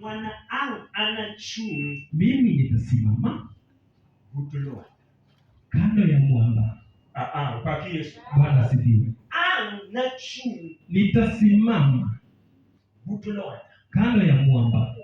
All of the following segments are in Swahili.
Mwana ang' anachung' Mimi nitasimama but lwanda. Kando ya mwamba. Ah, ah, opaki Yesu. Bwana asifiwe. Ang' nachung' Nitasimama but lwanda. Kando ya mwamba,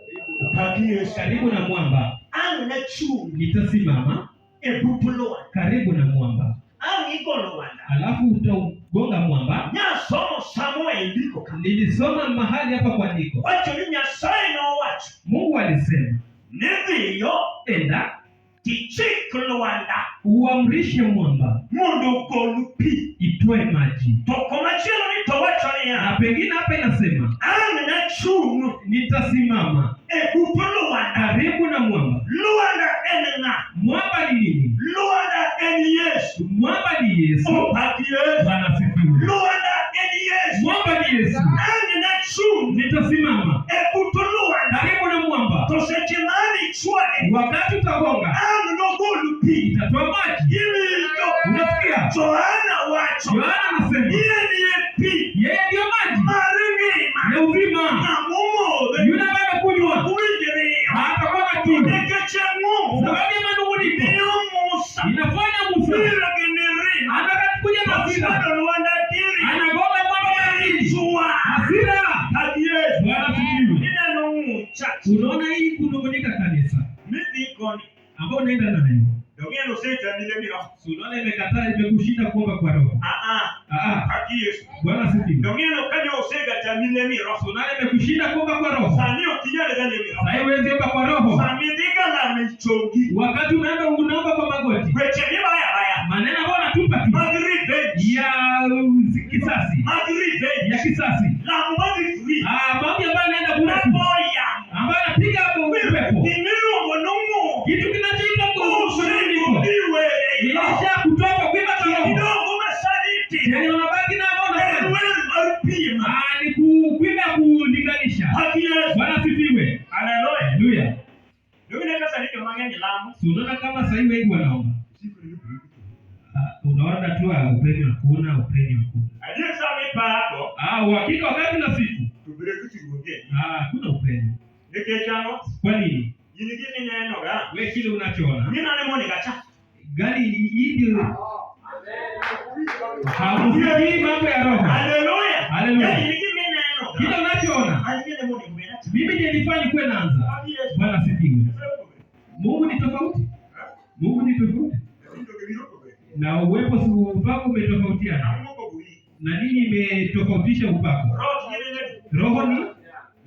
Opaki Yesu. Karibu na mwamba. Ang' nachung' Nitasimama e but lwanda. Karibu na mwamba, Ang' igo lwanda. Alafu utaugonga mwamba. Nyasomo somewhere e ndiko ka. Nilisoma mahali hapa kwa andiko, Wacho ni Nyasaye nowacho Mungu alisema, ni dhiyo enda tichik lwanda uamrishe mwamba mondo ogol pi. Itoe maji. To komachielo ni to wacho niya Na pengine hapa inasema ang' nachung' nitasimama e but lwanda. Karibu na mwamba. Lwanda en ng'a? Mwamba ni nini? Lwanda en Yesu. Mwamba ni Yesu. Opak Yesu. Bwana asifiwe. Lwanda en Yesu. Mwamba ni Yesu. Ang' nachung' Nitasimama e but lwanda. Karibu na mwamba. To seche mane ichwade Wakati utagonga ang' nogol pi. Itatoa maji. Iwinjo? Unasikia? Johana wacho Yohana anasema yeye ni pi yeye ndiyo maji mar ngima. Ya uzima. Ng'ama omodhe Yule ambaye amekunywa ok winj riyo. Hatakuwa na kiu. Nikech ang'o? Sababu ya manung'uniko Miyo Musa inafanya Musa biro gi mirima. anataka kuja na hasira, Ochwado lwanda diriyo. Anagonga mwamba mara mbili. Chwa. Hasira. Pak Yesu. Bwana asifiwe. Ineno ng'ucha Unaona hii kunung'unika kanisa midhi koni. Ambao unaenda nayo, Donge osetami lemi roho. si unaona imekataa, imekushinda kuomba kwa roho. Ah ah. Ah, ah. Pak Yesu. Bwana asifiwe. Donge kanyo osegatami lemi roho. Si unaona imekushinda kuomba kwa roho. Sani ok inyal ga lemi roho. Sasa huwezi omba kwa roho. Sami idhi ga lamo e chongi. Wakati unaenda unaomba kwa magoti, Weche mibaya abaya. Maneno ambayo unatupa tu Mag revenge. Ya kisasi, Mag revenge. Ya kisasi, Lamo madhi free. Ah, maombi ambayo yanaenda bure tu, Mago yamo. Ambayo anapiga upepo, Gimiluongo nong'o. Kitu kinachoitwa kunung'unika Osegomiwe ilisha kutoka kuimba kwa roho, Gidongo masani itimo. Yaani wanabaki na ambao En wanasema wer mar pima. Ah, ni kuimba kulinganisha. Pak Yesu. Bwana asifiwe. Haleluya. Haleluya. Donge ka sani joma ng'eny lamo. Si unaona kama sasa hivi wengi wanaomba. Ah, unaona tu ah, upenyo hakuna, upenyo hakuna. Adier sama ipako Ah, uhakika wakati na siku. to breakthrough onge. Ah, hakuna upenyo. Nikech ang'o? Kwa nini? In gima inenoga. Wewe kile unachoona. Minane Monica cha. Gani hii ndio hausikii mambo ya roho. Haleluya. Haleluya. Yaani in gima inenoga. Kile unachoona. An gine monego bed acha. Mimi ndiye nilifaa nikuwe naanza. Pak Yesu. Bwana asifiwe. Mungu ni tofauti. Mungu ni tofauti. Na uwepo si upako umetofautiana. Na nini imetofautisha upako? Roho ni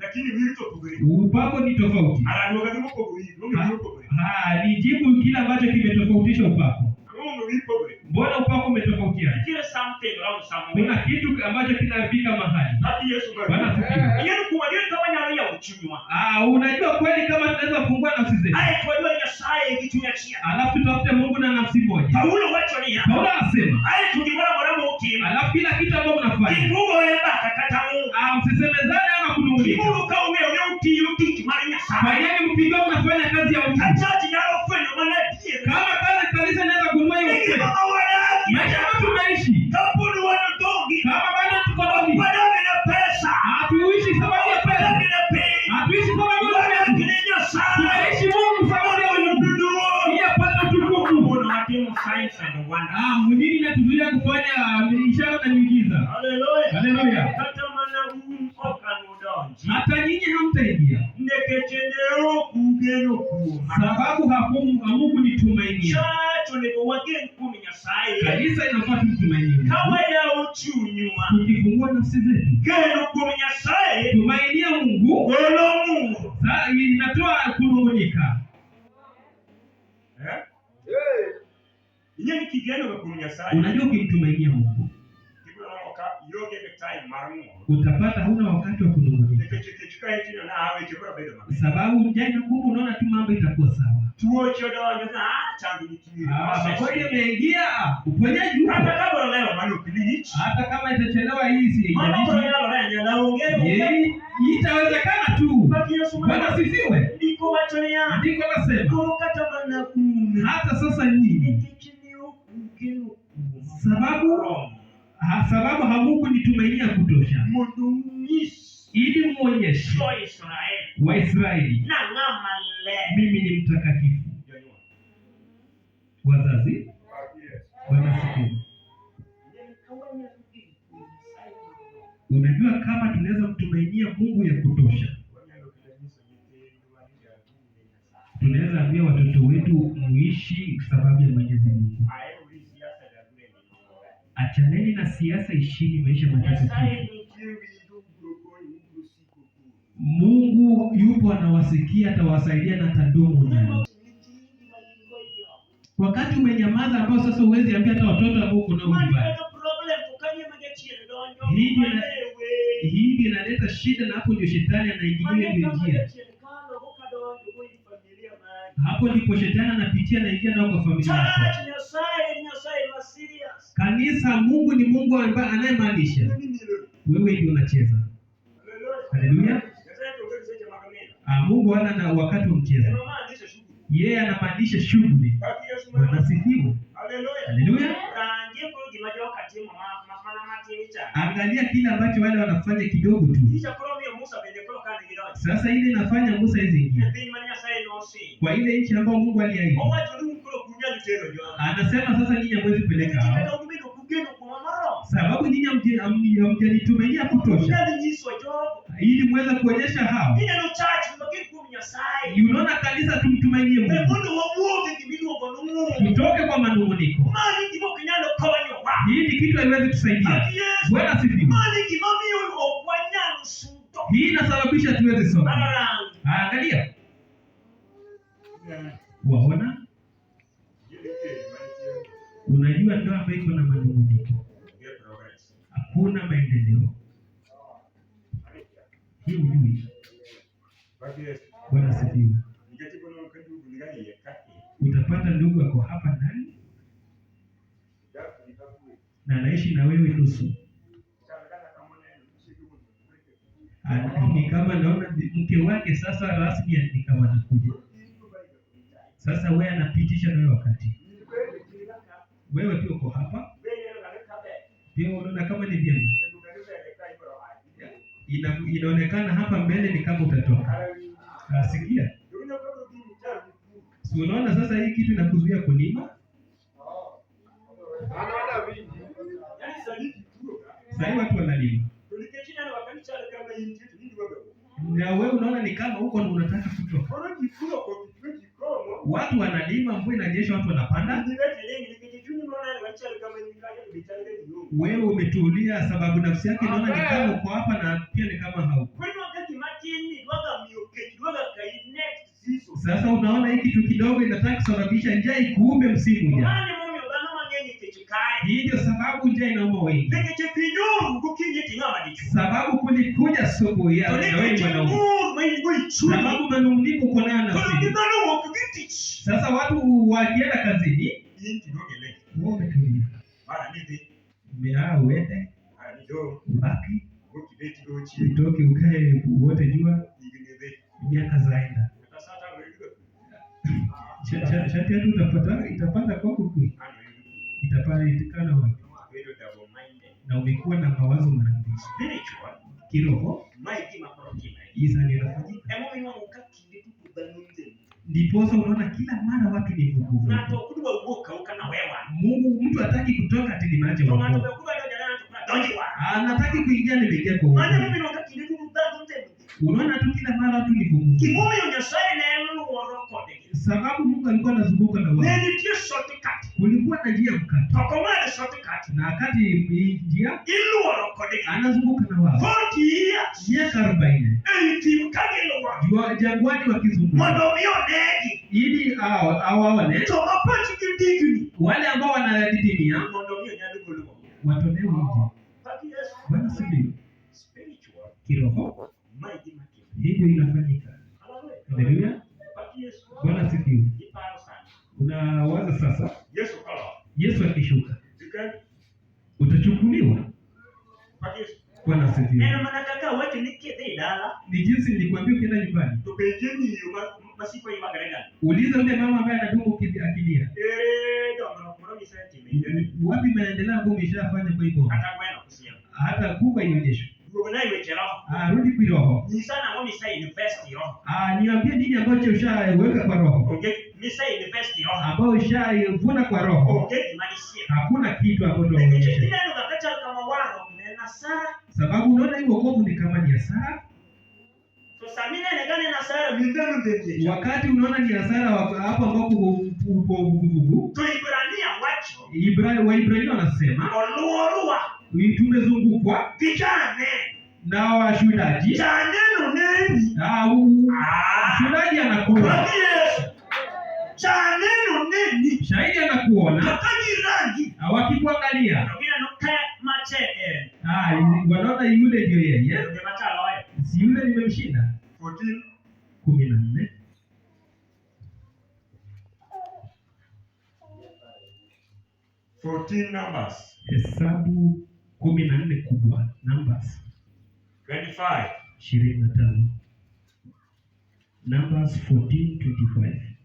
Lakini wir to opogore. Upako ni tofauti. Ara duoga gi mopogore, onge wir opogore. Ha, nijibu kile ambacho kimetofautisha upako. Ang'o momiyo wir pogore? Mbona upako umetofautiana? Nitiere something wrong somewhere. Kuna kitu ambacho kinaharibika mahali. Pak Yesu Bwana asifiwe. Ing'e ni kuom adier ka wanyalo yawo chunywa. Ah, unajua kweli kama tunaweza kufungua nafsi zetu. Ae to wadwar Nyasaye gi chuny achiel. Alafu tutafute Mungu na nafsi moja. Paulo wacho niya. Paulo anasema, Ae to gimoro amora mutim. Alafu kila kitu ambacho mnafanya, Kik ugoye mbaka kata ng'ur. Ah, msisemezane ama kunung'unika. Timuru ka ung'eyo ni utiyo tich mar Nyasaye. Fanyeni mkijua mnafanya kazi ya Mungu. Ka church nyalo fwenyo mana adier. Kama kazi kanisa inaweza kununua hiyo Ni ukweli. ngima ma wadakie. Maisha ambayo tunaishi, Kapod wan odongi. Kama bado tuko dogi, Wadak na pesa. Hatuishi sababu ya pesa. Wadak na piny. Hatuishi sababu ya Wadak pesa. ne Nyasaye. Tunaishi Mungu sababu ya Mungu. Duong'. Ili apate utukufu. Wuon watimo signs and wonders. Ah, nini inatuzuia kufanya ishara na miujiza? Hallelujah. Haleluya. Kata mana un ok anudonji. Hata nyinyi hamtaingia. Nikech ne ok ugeno kuoma. Sababu hamukunitumainia. Church onego wagen kuom Nyasaye. Kanisa inafaa tumtumainie Mungu. Ka wayawo chunywa. Tukifungua nafsi zetu. Geno kuom Nyasaye. Tumainia Mungu. Golo ng'ur. Sasa inatoa kunung'unika. Eh? Ing'e ni kigeno ga kuom Nyasaye. Unajua ukimtumainia Mungu Ibiro neno ka ionge gi time mar ng'ur. Utapata huna wakati wa kunung'unika. Nikech kech ka itino na weche biro bedo maber. Sababu jana kumbe unaona tu mambo itakuwa sawa. Tuoche odonjo na ah, chango nitie. Ah, magonjwa yameingia, uponyaji upo. Kata ka biro lewo mano ok lich. Hata kama itachelewa hii si Mano biro nyalore anyala onge onge. Yei, itawezekana tu. Pak Yesu Bwana asifiwe. Ndiko wacho niya. Andiko nasema Koro kata mana un. Hata sasa nyinyi Nikech ne ok ugeno kuoma. Sababu hamukunitumainia kutosha Mondo unyis ili muonyeshe jo Israel. Waisraeli, Nang'ama ler. Mimi ni mtakatifu. Jonyuol. Wazazi, Bwana asifiwe. Ka wanyalo geno kuom Nyasaye moromo, Unajua kama tunaweza mtumainia Mungu ya kutosha, wanyalo kata nyiso nyithindwa ni daguru ne Nyasaye. Tunaweza ambia watoto wetu muishi sababu ya Mwenyezi Mungu. Aeuru siasa daguru e ngima. Achaneni na siasa, ishini maisha Nyasaye matakatifu. nitie winjo ubiro konyo ubiro siko kodu. Mungu yupo anawasikia, atawasaidia na atadumu nanyi. Nyithindi ma in go ei ot. Wakati umenyamaza, ambao sasa huwezi ambia hata watoto ambao uko nao Man nyumbani, kata problem to kanye ma jachien donjo Hii ndio malewe. hii ndio inaleta shida, na hapo ndio shetani anaingilia Mane ndio kama njia. jachien kalo koka donjo go ir familia mari. Hapo ndipo shetani anapitia, anaingia nao kwa familia yako. Church Nyasaye en Nyasaye ma serious. Kanisa, Mungu ni Mungu ambaye anayemaanisha. Ni milo. Wewe ndio unacheza. Haleluya. Nyasaye to onge gi seche mag nindo. Ah, Mungu hana na wakati wa mchezo, Ema maanisha shughuli. yeye anamaanisha shughuli. Pak Yesu Bwana mana. asifiwe. Haleluya. Haleluya. Rangie koro gima joka timo mana matin cha. Angalia kile ambacho wale wanafanya kidogo tu. Kisha koro miyo Musa bende koro kane gidonjo. Sasa ile inafanya Musa hizi E ingia piny mane Nyasaye nosingo. kwa ile nchi ambayo Mungu aliahidi. Owacho ni un koro ok unyal tero jogi. Anasema sasa nyinyi hamwezi kupeleka Nikech hao, kata un bende ok ugeno kuoma moromo. sababu nyinyi hamjanitumainia Ok kutosha unyal nyiso jogo. ili muweze kuonyesha hao. Ineno church magen kuom Nyasaye. Unaona kanisa, tumtumainie We Mungu, mondo wawuog e gimiluongo ni ng'ur. tutoke kwa manung'uniko. Mani gima ok nyal konyowa. Hii ni kitu haiwezi kusaidia. Pak Yesu. Bwana asifiwe. Mani gima miyo ok wanyal sudo. Hii inasababisha tuweze soma. Arango. Angalia, waona, unajua ndoa ambayo iko na manung'uniko hakuna maendeleo. Hii hujui. Bwana asifiwe. Utapata ndugu ako hapa ndani na anaishi na wewe nusu. Ni kama naona mke wake sasa rasmi ni kama anakuja sasa, wewe anapitisha na wewe wakati wewe pia uko hapa pia, unaona kama ni vyema. Inaonekana hapa mbele ni kama utatoka. Asikia, si unaona sasa hii kitu inakuzuia kulima. Sasa watu wanalima na wewe unaona ni kama huko ndo unataka kutoka. Watu wanalima, mvua inanyesha, watu wanapanda, wewe umetulia, sababu nafsi yake inaona ni kama uko hapa na pia ni kama hauko. Sasa unaona hii kitu kidogo inataka kusababisha njaa ikuume msimu ujao. Hii ndio sababu njaa inauma wengi, sababu kulikuja subu ya na wewe mwanaume, sababu manung'uniko uko nayo nafsini. Sasa watu wakienda kazini, wewe umetulia, umeaa uende ubaki utoke ukae uote jua, miaka zaenda shati hatu utapata itapanda kwako kwe itapanda itikana wapi? Na umekuwa na mawazo mara mbili kiroho, hii ndio inafanyika. Ndiposa unaona kila mara watu ni vuguvugu. Mungu, mtu hataki kutoka ati nimeacha wokovu. Anataki kuingia nimeingia kwa wokovu. Unaona tu kila mara watu ni vuguvugu. Sababu Mungu alikuwa anazunguka na wao. Kulikuwa na njia mkato. Na wakati hii njia anazunguka na wao. Miaka 40. Jangwani wakizunguka. Ili hao waone wale ambao wanadidimia watolewe nje. Bwana asifiwe. Kiroho hivyo inafanyika. Haleluya. Bwana asifiwe. Unawaza sasa, Yesu akishuka utachukuliwa. Bwana asifiwe. En mana kaka wacho ni kidhi dala Ni jinsi nilikwambia ukienda nyumbani, to penje miyo masiko ywagre ga. uliza yule mama ambaye anadumu akilia, Ere dongruok moro misetimo e yorni? wapi maendeleo ambayo umeshafanya kwa hivyo, Kata gweno ok siem. hata kuku haionyeshwi. Duogo Duogna e weche roho. Rudi kiroho. Nyisa nang'o mise invest e roho. Niambie nini ambacho ushaweka kwa roho, Onge mise invest e roho. ambayo ushaivuna kwa roho. Onge gima disie. Hakuna kitu ambacho Nikech unaonyesha, ineno ga kachal kama warruok ne en asara. sababu unaona hii wokovu ni kama ni hasara. To sami inene ka ne en asara mineno ndende. Wakati unaona ni hasara hapo ambapo upo vuguvugu, To Ibrania wacho Waibrania wanasema oluorwa tumezungukwa gi jane. na washuhudaji. Janeno neni. Ah. Shuhudaji anakuona, Magi Yesu. Janeno neni. shahidi anakuona, Kaka girangi. wakikuangalia To gineno ka mache en. Wanaona yule ndio yeye, Donge machaloe. si yule nimemshinda. 14. 14. Numbers. Hesabu 14 kubwa, Numbers 25. 25. Numbers 14:25.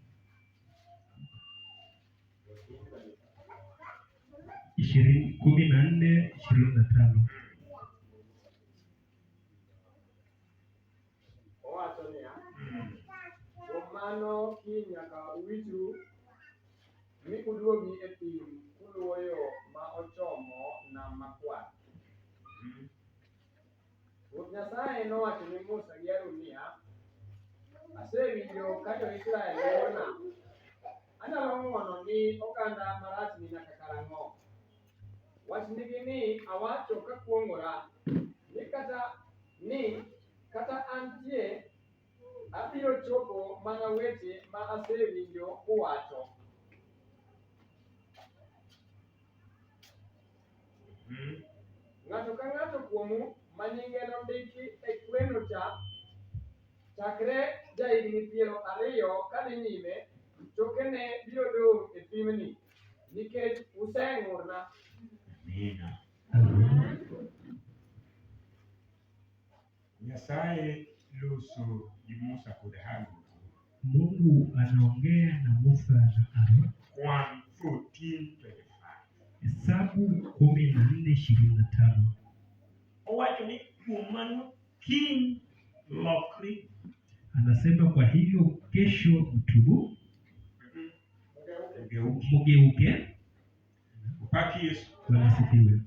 14:25. Owacho niya, kuom mano kiny nyaka uritru mi uduogi e thim kuluwo yo ma ochomo Nam Makwar. Ruoth Nyasaye nowacho ni Musa gi Harun niya, asewinjo ka jo-Israel ng'urna. Anyalo ng'wono ni oganda marachni nyaka karang'o? Wachnigi ni awacho kakwong'ora ni kata antie abiro chopo mana weche ma asewinjo kuwacho. Ng'ato ka ng'ato kuomu ma nyinge nondiki e kweno cha chakre jahigni 20 kadhi nyime, chokene biro dong' e thimni, nikech useng'urna. Amina. Nyasaye loso gi Musa kod Harun. Mungu anaongea na Musa na Aaron. Kwan 14:25. Hesabu 14:25. Owacho ni kuom mano kiny lokri Anasema kwa hivyo kesho mtubu, ugeuke. mugeuke. Opaki Yesu. Bwana asifiwe.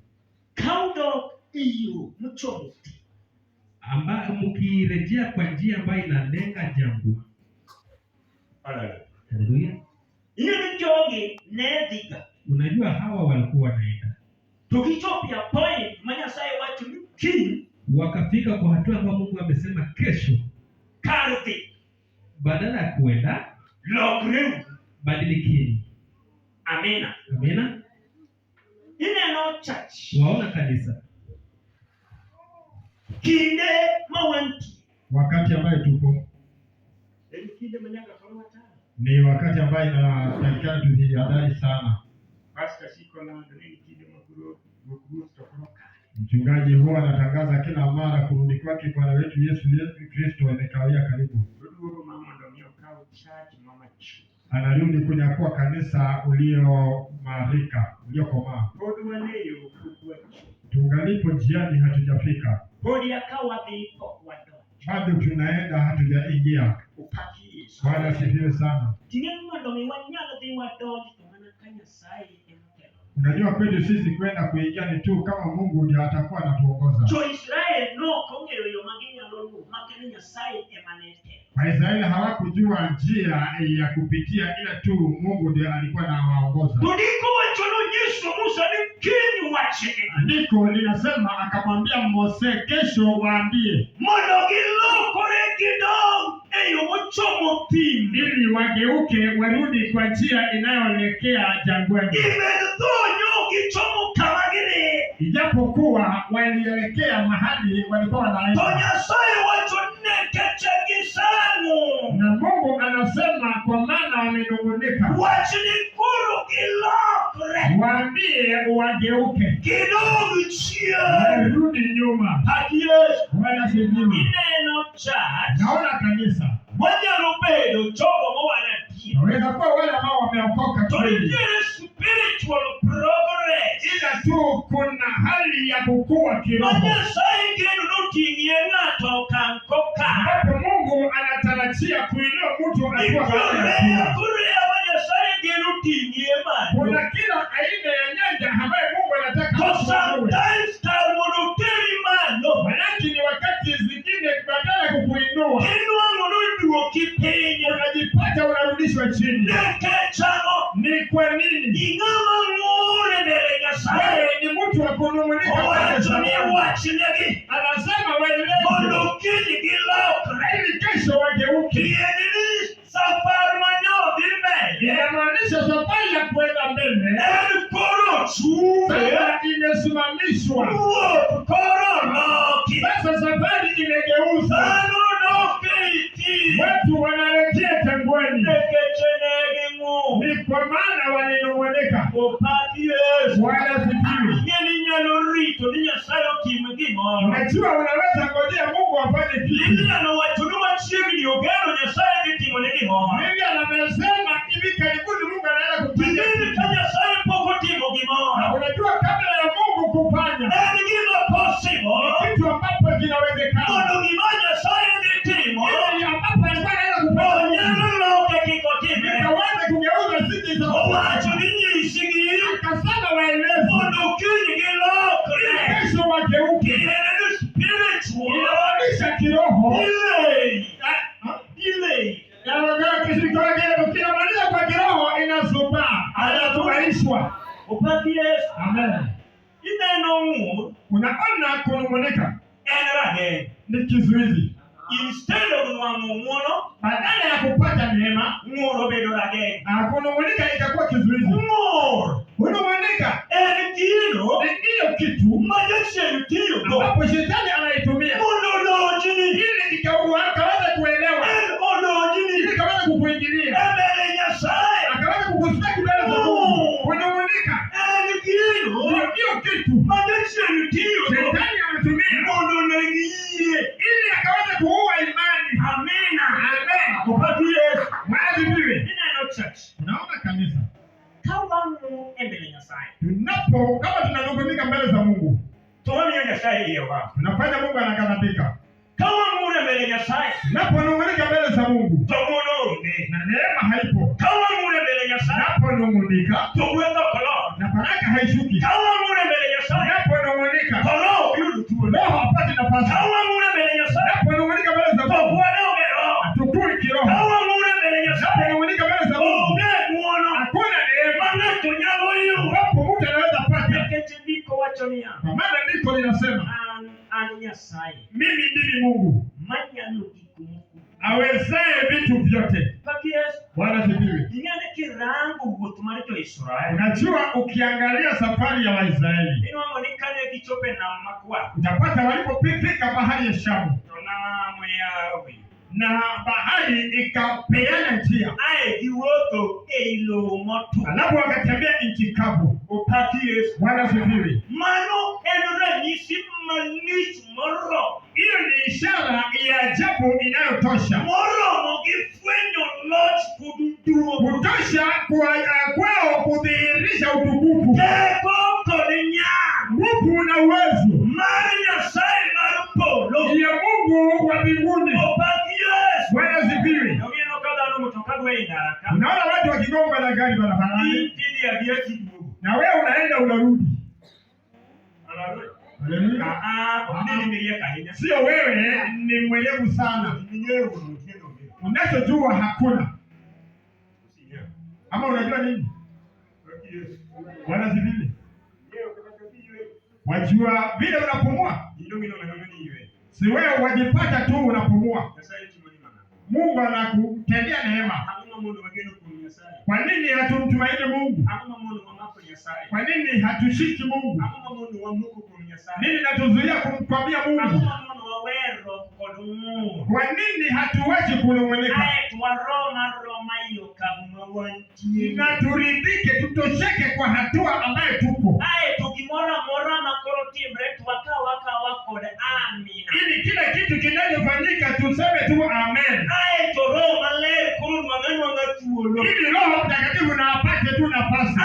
Ka udok e yo mochomo thim. Ambayo mkirejea kwa njia ambayo inalenga jangwa. Haleluya. Haleluya. Ing'e ni jogi ne dhiga. Unajua hawa walikuwa wanaenda, To gichopo e point ma Nyasaye wacho ni kiny wakafika kwa hatua ambayo Mungu amesema kesho, kar dhi badala ya kuenda lokreuru. badilikeni. Amina. Amina. Ineno church. Waona kanisa Kinde ma wantie Wakati ambaye tupo en kinde ma nyaka koro watang'. ni wakati ambaye inatakikana tujihadhari sana. Pastor siko lando ni kinde ma koro ruoth ruoth to koro kare. Mchungaji huwa anatangaza kila mara kurudi kwake Bwana wetu Yesu Kristo imekawia karibu. Oduogo ma mondo mi okaw church ma mature. Anarudi kunyakua kanisa uliomarika, uliokomaa. Pod waleyo pok wachopo. Tungalipo njiani, hatujafika Pod yaka wadhi pok wadonjo. bado, tunaenda hatujaingia. Opaki Yesu. Bwana asifiwe sana. Ting'e ni mondo mi wanyal dhi wadonj to mana ka Nyasaye ema otelo. Unajua kwetu sisi kwenda kuingia ni tu kama Mungu ndio atakuwa anatuongoza. Jo-Israel nok ong'eyo yo ma ginyalo luwo mak en Nyasaye ema ne telo. Waisraeli hawakujua njia ya kupitia, ila tu Mungu ndio alikuwa anawaongoza. To ndiko wacho nonyiso Musa ni kiny wachne Andiko linasema akamwambia Mose, kesho waambie mondo gilokore gidong e yo mochomo thim. ili wageuke warudi kwa njia inayoelekea jangwani. Gimed tho nyo gichomo kama gidhi. Ijapokuwa walielekea mahali walikuwa To wanaenda, Nyasaye wacho nikech gisang'o. na Mungu anasema kwa maana wamenung'unika, Wachni koro gilokre waambie wageuke gidog chien. warudi nyuma. Pak Yesu. Bwana asifiwe. Ineno church Naona kanisa wanyalo bedo jogo mowan adier. naweza kuwa wale ambao wameokoka To kweli, nitiere spiritual progress ila tu kuna hali ya kukua ma kiroho Nyasaye geno ting'ie ng'ato okang' kokang'. Ambapo Mungu anatarajia kuinua mtu hatua baada ya hatua. Korea ma Nyasaye geno ting'ie malo. Kuna kila aina ya nyanja ambayo Mungu anataka To akuinue. sometimes kar mondo oteri malo, Manake ni wakati zingine badala ya kukuinua tinwang'o noduoki piny. unajipata unarudishwa chini. Nikech ang'o? Ni kwa nini? Ing'ama ng'ur e mbele Nyasaye. Wewe ni mtu wa kunung'unika mbele Owacho za ni Mungu. wachnegi Anasema waeleze mondo kiny gilokre. ili kesho wageuke. Tiende ni safar manyodhi mbele Inamaanisha safari ya kwenda mbele en koro chunge sasa imesimamishwa. wuoth koro loki. Sasa safari imegeuza, Dhano dok ei thim watu wanarejea jangwani, nikech ne ging'ur. ni kwa maana walinung'unika. Opak Yesu. Wanasifiwe. Ing'e ni inyalo rito ni Nyasaye otim gimoro. Unajua, unaweza ngojea Mungu afanye kitu. Lilian owacho ni machiegni ogeno Nyasaye dhi timone gimoro. Lilian amesema hivi karibuni Mungu anaenda kufanya Ing'e ni kitu. ka Nyasaye pok otimo Na gimoro, unajua, kabla ya Mungu kufanya en gima possible kitu ambapo kinawezekana, mondo gima Nyasaye dhi timo ili ambapo alikuwa anaenda kufanya onyalo loke kik otimre. nikaweza kugeuza sije Owacho ni nyisgi akasema waeleze mondo kiny gilokre. kesho wageuke. Tiende ni spiritual Inamaanisha kiroho delay. Ah, ah. Delay. Kinamaanisha kwa kiroho inasubaa, anatumaishwa. Opak Yesu. Amen. Ineno ng'ur Unaona, kunung'unika en rageng'. ni kizuizi. Instead of nwang'o ng'uono, Badala ya kupata neema, ng'ur obedo rageng'. kunung'unika itakuwa kizuizi. Ng'ur Kunung'unika en gino ni hiyo kitu ma jachien tiyogo ambapo shetani anaitumia mondo odonjni. ili akaweza kuelewa, En odonjni ili ikaweza kukuingilia, e mbele Nyasaye. akaweza kukushtaki mbele za Mungu. Kunung'unika En gino ndio hiyo kitu ma jachien tiyogo shetani anatumia mondo oneg yie. ili akaweza kuua imani. Amina. Amen. Opak Yesu. Maana Ineno church. unaona kanisa Ka wang'ur e mbele Nyasaye, tunapo kama tunanung'unika mbele za Mungu, to wamiyo Nyasaye iye wang'. tunafanya Mungu anaghadhabika. Ka wang'ur e mbele Nyasaye, Tunaponung'unika mbele za Mungu to ng'wono onge. na neema haipo, Ka wang'ur e mbele Nyasaye, tunaponung'unika to gweth ok lor. na baraka haishuki. Ka wang'ur e mbele Nyasaye, Tunaponung'unika to roho ok yud thuolo. roho hapati nafasi. Ka wang'ur e mbele Nyasaye, Tunaponung'unika mbele za to Mungu wadong e roho. hatukui Ka kiroho. wang'ur e mbele Nyasaye, Tunaponung'unika mbele za Mungu onge ng'wono hakuna neema ma ng'ato nyalo yudo. ambapo mtu anaweza pata, Nikech ndiko wacho niya, kwa maana ndiko linasema an Nyasaye mimi ndimi Mungu manyalo gik moko. awezaye vitu vyote. Pak Yesu. Bwana sifiwe. Ing'e ni kirango wuoth mar jo-Israel, Unajua, ukiangalia safari ya Waisraeli inwang'o ni kane gichopo e nam makwar, utapata walipofika bahari ya Shamu to nam oyawe. na bahari ikapeana njia, Ae giwuotho ei lowo motwo. alafu wakatembea nchi kavu. Opak Yesu. Bwana sifiwe. Mano en ranyisi malich moromo. Hiyo ni ishara ya ajabu inayotosha Moromo gi fwenyo loch kod duong'. kutosha kwao kudhihirisha utukufu, Teko kod nyalo nguvu na uwezo mar Nyasaye mar polo. ya Mungu wa mbinguni. Opak Yesu. Bwana sifiwe. Donge ka dhano mtoka dwa e ndara ka. Unaona watu wakigonga na gari barabarani In tidhi adhiya kiduogo. na wewe unaenda unarudi. Haleluya. Haleluya. Ah, ok ni miriek ahinya. Sio wewe ni mwelevu sana, Ing'eyo wuon otieno onge. unachojua hakuna. Using'eyo. Ama unajua nini? Opak Yesu. Bwana sifiwe. Ing'eyo kata kaka iyweyo. Wajua vile unapumua, Idong' idong' adong'a ni iyweyo. si wewe wajipata tu unapumua. Nyasaye timoni mana. Mungu anakutendea neema. Ang'o ma mondo wageno kuom Nyasaye? Kwa nini hatumtumaini Mungu? Ang'o ma mondo wamako Nyasaye? Kwa nini hatushiki Mungu? Ang'o ma mondo wamoko kuom Nyasaye? Nini natuzuia kumkwambia Ang'o Mungu? ma mondo wawero kod ng'ur? Kwa nini hatuwachi kunung'unika? Ae to warom aroma e okang' ma wantie. Na turidhike, tutosheke kwa hatua ambayo tupo, Ae to gimoro amora ma koro timre to wakaw akawa kod amina. ili kila kitu kinachofanyika tuseme tu amen, Ae to Roho Maler koro nwang'a nwang'a thuolo. ili Roho Mtakatifu na apate tu nafasi,